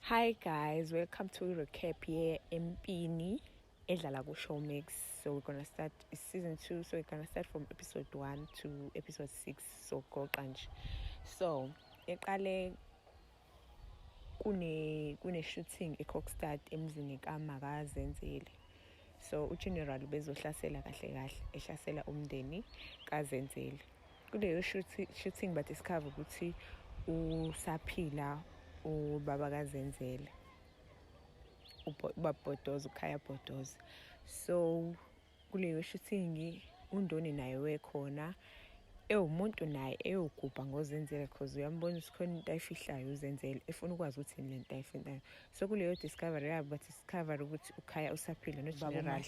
Hi guys, welcome to recap ye Empini edlala ku Showmax. So we're gonna start season 2, so we're gonna start from episode 1 to episode 6. So goqa nje. So iqale kune shooting eKokstad emzini kaMakazenzele. So uGeneral bezohlasela kahle kahle ehlasela umndeni kaZenzele. Kuleyo shooting badiscover ukuthi usaphila ubaba kaZenzele, ubaba Bhodoza, uKhaya Bhodoza. So kuleyo shooting uNdoni naye wekhona ewumuntu naye eyogubha ngoZenzele, cause uyambona ukuthi khona into ayifihlayo uZenzele, efuna ukwazi ukuthi yini lento ayifihlayo. So kuleyo discovery yabo badiscover ukuthi uKhaya usaphila noGeneral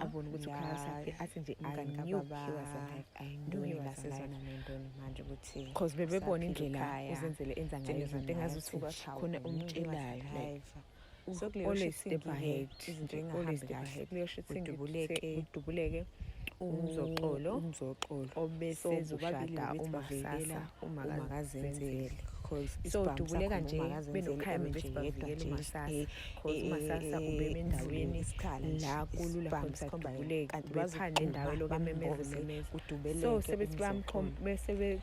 abone ukuthi uKhaya usaphila, athi nje I knew he was alive, I knew he was alive. Nondoni manje ukuthi cause bebebona indlela uKhaya uZenzele enza ngayo izinto, engazuthi khona umtshelayo, like So kuleyo always shooting step ahead, izinto always engahambi step kahle. ahead. Kuleyo shooting Kudubuleke kudubuleke uMzoxolo uMzoxolo obesezoshada bebethi uMasasa bavikela uMakazenzele. Cause So dubuleka nje benoKhaya bebethi bavikela uMasasa, cause uMasasa ubeme endaweni la kulula khona ukuthi adubuleke, kanti ubephana nendawo elokhu ememeza ememeza. So sebethi bayamkhomba bese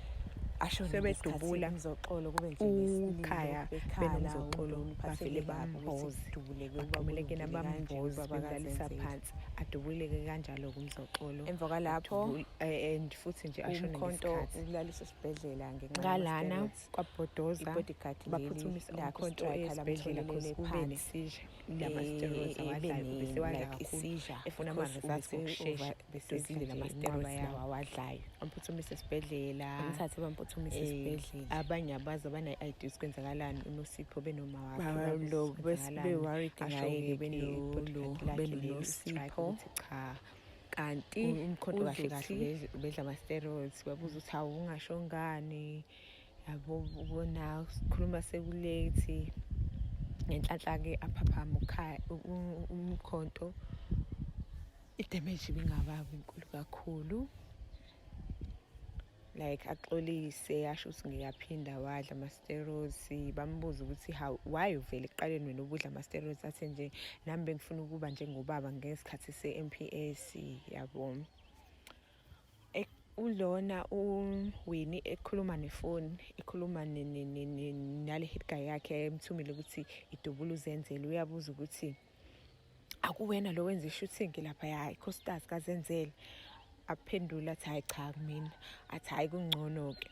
ashone sebedubula uMzoxolo, kube nje uKhaya benoMzoxolo, bavele bamboze, bagqumelekena bamboze, bemlalisa phansi, adubuleke kanjalo kumzoxolo. Emva kwalapho And futhi nje ashone umkhonto ngesikhathi ulaliswa esibhedlela ngenxa ngalana yama-steroids. kwaBhodoza I-bodyguard leli baphuthumisa lakhe umkhonto uStriker esibhedlela cause lamtholelele ube phansi. ne-seizure, lama-steroids awadlayo ubesewadla like kakhulu, i-seizure efuna because ama-results ubese ngokushesha, besedlile dozile lama-steroids lama-steroids lawa lawa awadlayo. Bamphuthumise esibhedlela. Bamthathe bamphuthumise esibhedlela. Abanye abazi, abanayi-idea ukuthi kwenzakalani. UNosipho benoma wakhe Lo babuza ukuthi kwenzakalani, be-worried asho-ke ngaye-ke bene-bodyguard lo lakhe leli uStriker benoNosipho ukuthi cha, kanti umkhonto kahle kahle uzothi ubedla ama-steroids. Babuza ukuthi hawu, ungasho ngani, yabo, ubona sikhuluma seku-late. Ngenhlanhla-ke aphaphama uKhaya, umkhonto, i-damage ibingababi inkulu kakhulu, like axolise, asho ukuthi ngiyaphinda wadla ama-steroids. Bambuza ukuthi how, why uvele ekuqaleni wena ubudla ama-steroids, athi nje nami bengifuna ukuba njengobaba ngesikhathi se-MPS, yabo. Ulona uWinnie ekhuluma nefoni, ekhuluma nale hit guy yakhe emthumile ukuthi idubula uZenzele. Uyabuza ukuthi akuwena lo wenza i-shooting lapha ya iCostas kaZenzele? Aphendula athi hayi cha, kumina. Athi hayi, kungcono-ke.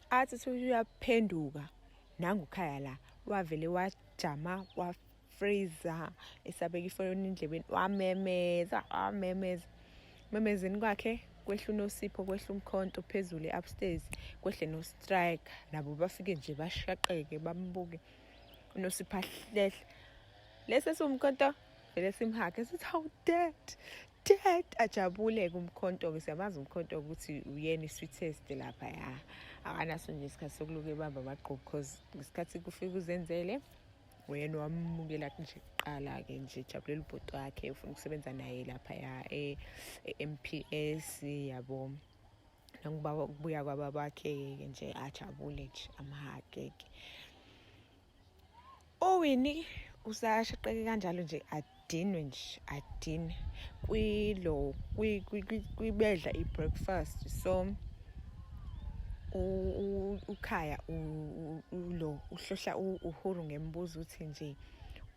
Athi uthi uyaphenduka, nangu uKhaya la, wavele wajama wafreeza, esabeka ifoni endlebeni, wamemeza, wamemeza. Memezeni kwakhe kwehla uNosipho, kwehla umkhonto phezulu upstairs, kwehle no-Striker nabo, bafike nje bashaqeke, bambuke uNosipho, ahlehle lesi esiwumkhonto, vele simhage, sithi hawu dad, dad, ajabule-ke umkhonto-ke. Siyamazi umkhonto ukuthi uyena i-sweetest lapha ya, akanaso nje isikhathi sokuloku ebamba amagqubu, cause ngesikhathi kufika uZenzele uyena wamukela nje kuqala-ke nje, jabulela ubhuti wakhe, ufuna ukusebenza naye laphaya e-MPS, yabo. Nangoba kubuya kwababa wakhe-ke nje, ajabule nje, amhage-ke. UWinnie usashaqeke kanjalo nje, adinwe nje, adinwe kwilo kwibedla i-breakfast. So uKhaya ulo uhlohla uHuru ngembuzo uthi nje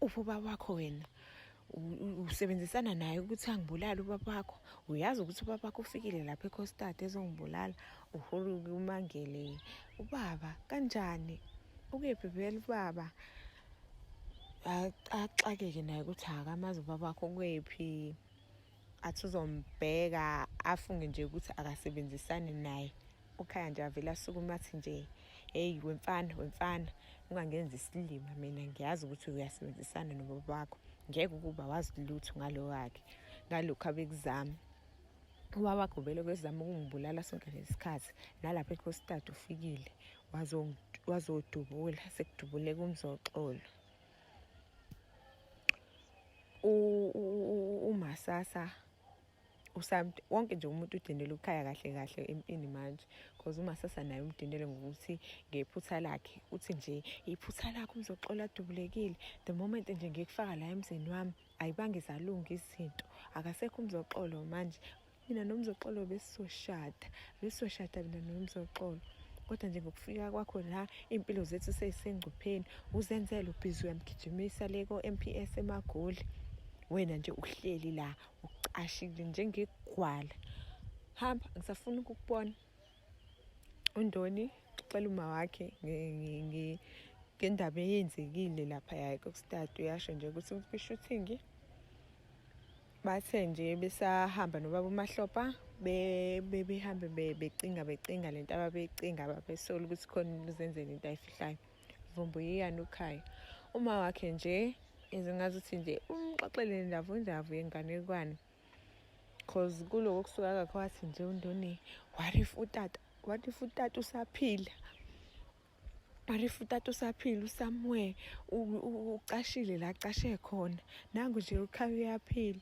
uphi ubaba wakho wena, usebenzisana naye ukuthi angibulale ubaba wakho, uyazi ukuthi ubaba wakho ufikile lapha eCostad ezongibulala? Uhuru kumangele, ubaba kanjani, ukephi vele ubaba? Axakeke naye ukuthi akamazi ubaba wakho kwephi, athi uzombheka, afunge nje ukuthi akasebenzisani naye. UKhaya nje avele asukume, athi nje hey wemfana, wemfana, ungangenzi isilima, mina ngiyazi ukuthi uyasebenzisana nobaba wakho, ngeke ukuba wazi lutho ngalo wakhe, ngalokhu abekuzama ubaba wakho, vele kwezama ukungibulala sonke lesikhathi, nalapha eCostad ufikile wazodubula, sekudubuleka uMzoxolo. UMasasa Wonke nje umuntu udindele uKhaya kahle kahle empini manje, cause uMasasa naye umdindele ngokuthi ngephutha lakhe, uthi nje iphutha lakho uMzoxolo adubulekile. The moment nje ngikufaka la emzini wami ayibange zalunga izinto, akasekho uMzoxolo manje. Mina noMzoxolo besizoshada, besizoshada mina noMzoxolo, kodwa nje ngokufika kwakho la iy'mpilo zethu seyisengcupheni. Uzenzele ubhizi uyamgijimisa le ko-M_P_S eMagoli, wena nje uhleli la ucashile njengegwala. Hamba, ngisafuna ukukubona. UNdoni uxoxela uma wakhe ngendaba eyenzekile laphaya eKokstad. Uyasho nje ukuthi kwi-shooting bathe nje besahamba nobaba uMahlopa behambe becinga becinga lento ababeyicinga, babesola ukuthi khona uzenzele into ayifihlayo. Vumbu yiyani uKhaya. Uma wakhe nje izingazuthi nje umxoxele ndavundavu yenganekwane, cause kuloko kusuka kakho wathi nje uNdoni, what if utata, what if utata usaphila, what if utata usaphila uSomewhere ucashile la acashe khona, nangu nje uKhaya uyaphila.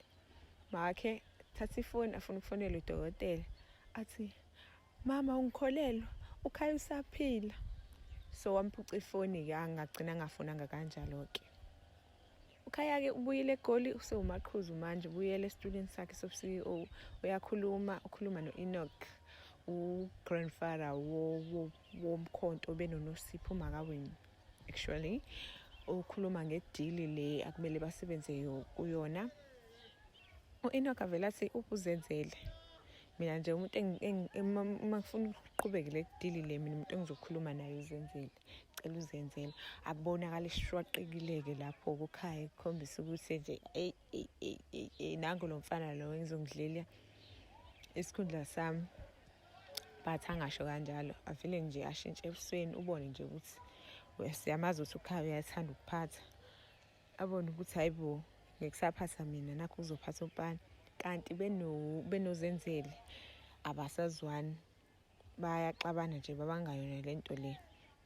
Makhe thatha ifoni afuna ukufonela udokotela, athi mama ungikholelwa uKhaya usaphila. So wamphuca ifoni-ke, angagcina angafonanga kanjalo-ke. uKhaya-ke ubuyile eGoli, usewumaqhuzu manje, ubuyele esitulweni sakhe sobu-CEO. Uyakhuluma, ukhuluma no-Enoch, u-grandfather womkhonto benoNosipho uMakawini. Actually ukhuluma ngedili le akumele basebenze kuyona. U-Enoch avele athi upuzenzele, mina nje umuntu uma ngifuna ukuqhubeke le dili le, mina umuntu engizokhuluma naye uzenzele, cela uzenzele. Abonakala eshwaqekile-ke lapho kuKhaya, kukhombisa ukuthi nje eyi eyi eyi eyi eyi nangu lo mfana lo engizongidlela isikhundla sami. But angasho kanjalo, avele nje ashintshe ebusweni, ubone nje ukuthi siyamazi ukuthi uKhaya uyathanda ukuphatha, abone ukuthi hayi bo ngikusaphatha mina, nakho uzophatha umfana. Kanti benozenzele abasazwani, bayaxabana nje babangayona lento le.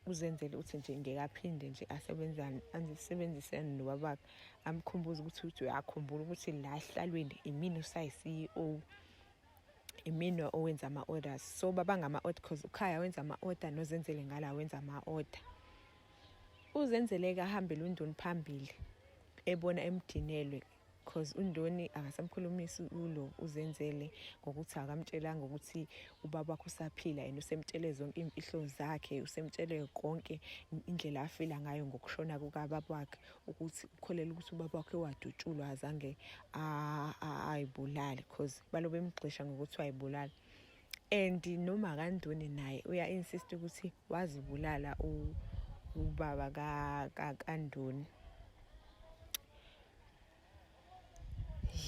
Uzenzele uthi nje ngeke aphinde nje asebenzisane nobabakhe, amkhumbuze ukuthi uthi uyakhumbula ukuthi la esihlalweni imina usayi-CEO, imina owenza ama-orders. So babanga ama-order cause uKhaya wenza ama-order nozenzele ngala wenza ama-order. Uzenzele-ke ahambele uNdoni phambili ebona emdinelwe, cause uNdoni akasamkhulumisi ulo uzenzele ngokuthi akamtshelanga ukuthi ubaba wakhe usaphila, yena usemtshele zonke iy'mfihlo zakhe, usemtshele konke indlela afila ngayo ngokushona kukababa wakhe, ukuthi ukholelwa ukuthi ubaba wakhe wadutshulwa azange ayibulale, cause balobe bemgxisha ngokuthi wayibulala. And noma kaNdoni naye uya-insist ukuthi wazibulala ubaba kaNdoni.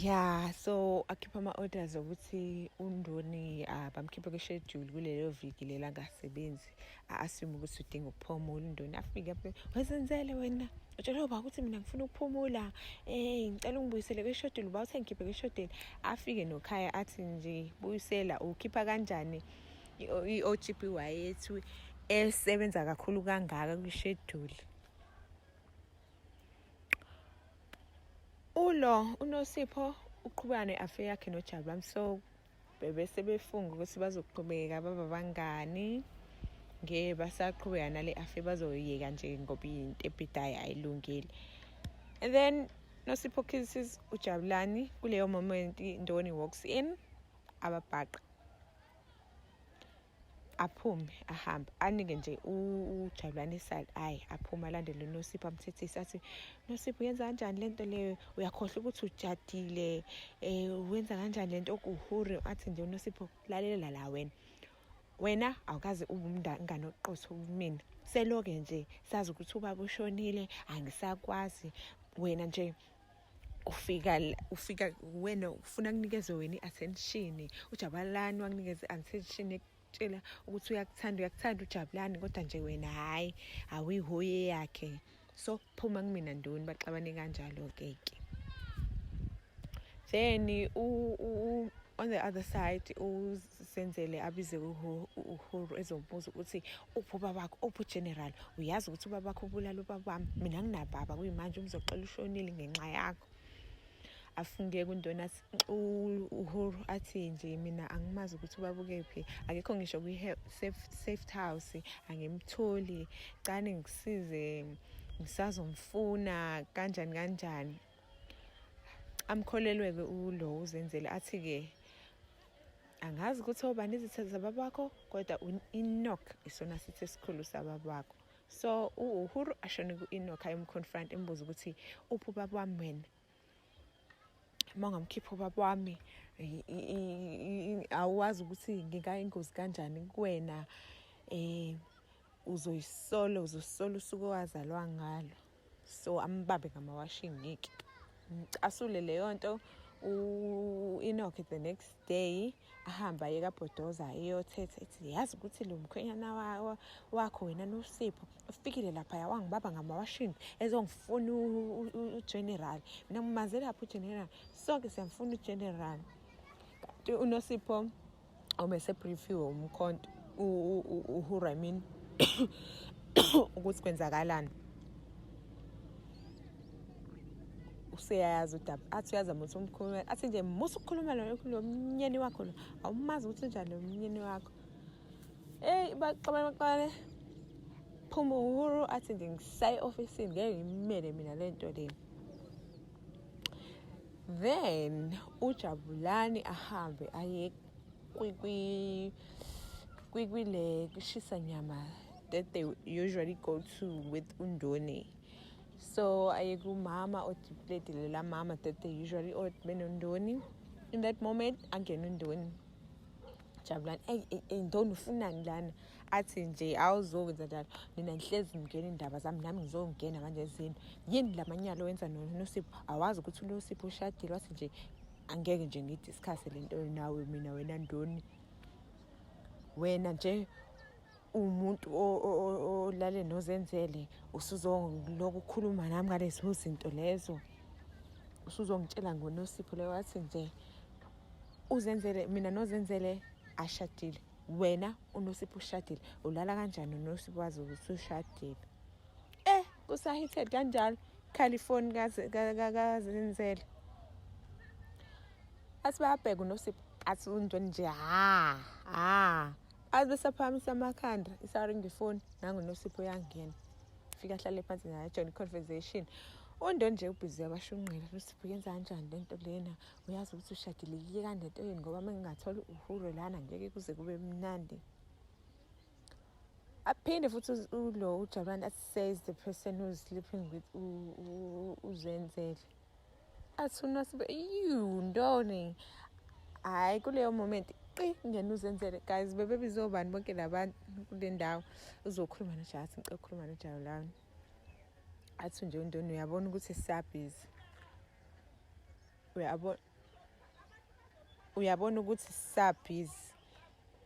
Yeah, so akhipha ama-orders okuthi uNdoni bamkhiphe kwi-schedule kulelo viki lela angasebenzi, a-assume ukuthi udinga ukuphumula. uNdoni afike wezenzele wena utshele uba ukuthi mina ngifuna ukuphumula, ngicela ungibuyisele kwi-schedule, uba uthe ngikhiphe kwi-schedule. Afike noKhaya athi nje buyisela, ukhipha kanjani i-O_G_B_Y yethu esebenza kakhulu kangaka kwi-schedule. Ulo uNosipho uqhubeka ne-affair yakhe noJabulani, so bebese befunga ukuthi bazoqhubeka baba bangani, ngeke basaqhubeka nale affair, bazoyeka nje ngoba into ebhidayo ayilungile. And then Nosipho kisses uJabulani kuleyo moment, Ndoni walks in, ababhaqa, aphume ahambe, anike nje uJabulani iside eye, aphume alandele uNosipho, amthethise athi Nosipho uyenza kanjani lento leyo, uyakhohlwa ukuthi ujadile, wenza kanjani lento okuhuri. Athi nje uNosipho lalela la wena, wena awukaze ube umngane oqotho kumina, seloke nje sazi ukuthi ubaba ushonile, angisakwazi wena nje ufika wena ufuna kunikeze wena i-attention. uJabulani wakunikeza i-attention ekutshela ukuthi uyakuthanda, uyakuthanda uJabulani, kodwa nje wena hhayi awuyihoye yakhe, so phuma kumina Ndoni. Baxabane kanjalo-ke ke. Then on the other side uzenzele abize uHuru ezombuza ukuthi uphi ubabakho, uphi uGeneral, uyazi ukuthi ubabakho ubulala ubaba wami, mina nginababa kuyimanje uMzoxolo ushonile ngenxa yakho. Afunge kuNdoni athi uHuru athi nje mina angimazi ukuthi ubaba ukephi, akekho ngisho kwi-safe house, angimtholi, cane ngikusize ngisazomfuna kanjani kanjani. Amkholelwe-ke ulo uZenzele athi-ke angazi ukuthi obani izitha zababakho kodwa u-Enoch isona sithi esikhulu sababakho. So u-Uhuru ashone ku-Enoch ayomconfront embuza ukuthi uphi ubaba wami wena, uma ungamkhipha ubaba wami awazi ukuthi ngingayingozi kanjani kuwena, uzoyisola, uzosola usuku owazalwa ngalo. So ambambe ngamawashingi-ke, ngicasule leyo nto. U-Enoch the next day ahambe aye kaBhodoza eyothetha, ethi yazi ukuthi lo mkhwenyana wakho wena Nosipho ufikile laphaya wangibamba ngamawashingi ezongifuna uGeneral, mina ngimaze lapho uGeneral, sonke siyamfuna uGeneral. Kanti uNosipho obesebriefiwe umkhonto uHuru, I mean, ukuthi kwenzakalani, useyayazi udaba, athi uyazama ukuthi umkhulumela, athi nje musa ukukhuluma lo mnyeni wakho lo, awumazi ukuthi unjani lo mnyeni wakho. Eyi baxabane baxabane, phuma uHuru athi nje ngisaye e-ofisini, ngeke ngimele mina le nto le. Then uJabulani ahambe aye kwile kushisa nyama that they usually go to with uNdoni. So aye kumama odipleti lela mama that they usually order benoNdoni. In that moment angena uNdoni. Jabulani, ey ey Ndoni ufunani lana? Athi nje awuzokwenza njalo, nina nihlezi ningena indaba zami, nami ngizongena manje ezini. Yini lamanyalo wenza noNosipho? Awazi ukuthi uNosipho ushadile? Wathi nje angeke nje ngidiscuss le nto nawe mina wena Ndoni. Wena nje umuntu olale noZenzele, usuzoloku ukhuluma nami ngalezo zinto lezo, usuzongitshela ngoNosipho leyo. Wathi nje uZenzele, mina noZenzele ashadile, wena uNosipho ushadile, ulala kanjani uNosipho wazi ukuthi ushadile? Kusahithed kanjalo, khala ifoni kaZenzele. Athi bayabheka uNosipho, athi uNdoni nje ha ha, athi besaphakamisa amakhanda isaringa ifoni, nangu uNosipho uyangena, fika ahlale phansi naye join conversation. UNdoni nje ubhizi yabashunqela, Nosipho yenza kanjani lento lena, uyazi ukuthi ushadile, yiyeka lento yini, ngoba uma ngingathola uHuru lana ngeke kuze kube mnandi. Aphinde futhi ulo uJabulani athi says the person who's sleeping with uZenzele. Athi uNosipho eyu Ndoni, hhayi kuleyo moment qi ngena uZenzele. Guys, bebebizobani bonke labantu kule ndawo? Uzokhuluma noJabulani, athi ngicela ukukhuluma noJabulani. Athi nje uNdoni uyabona ukuthi sisabhizi, uyabona ukuthi sisabhizi,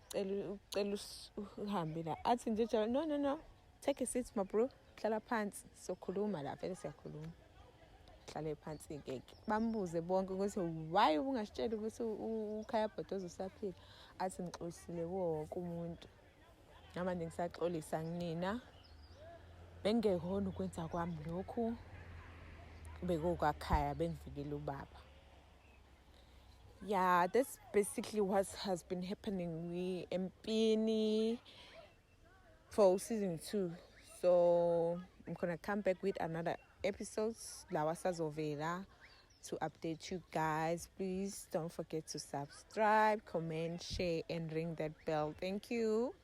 cela uhambe la. Athi nje Jabulani no no no, take a seat my bro, hlala phansi sokhuluma la, vele siyakhuluma. Hlale phansi-ke, bambuze bonke ukuthi why ubungasitsheli ukuthi uKhaya Bhodoza usaphila. Athi ngixolisile kuwo wonke umuntu, namanje ngisaxolisa kunina, bengingekona ukwenza kwami lokhu, bekokwakhaya, bengivikela ubaba. Yeah, that's basically what has been happening we empini for season 2. So I'm gonna come back with another episodes lawa sazovela to update you guys. Please don't forget to subscribe, comment, share and ring that bell. Thank you.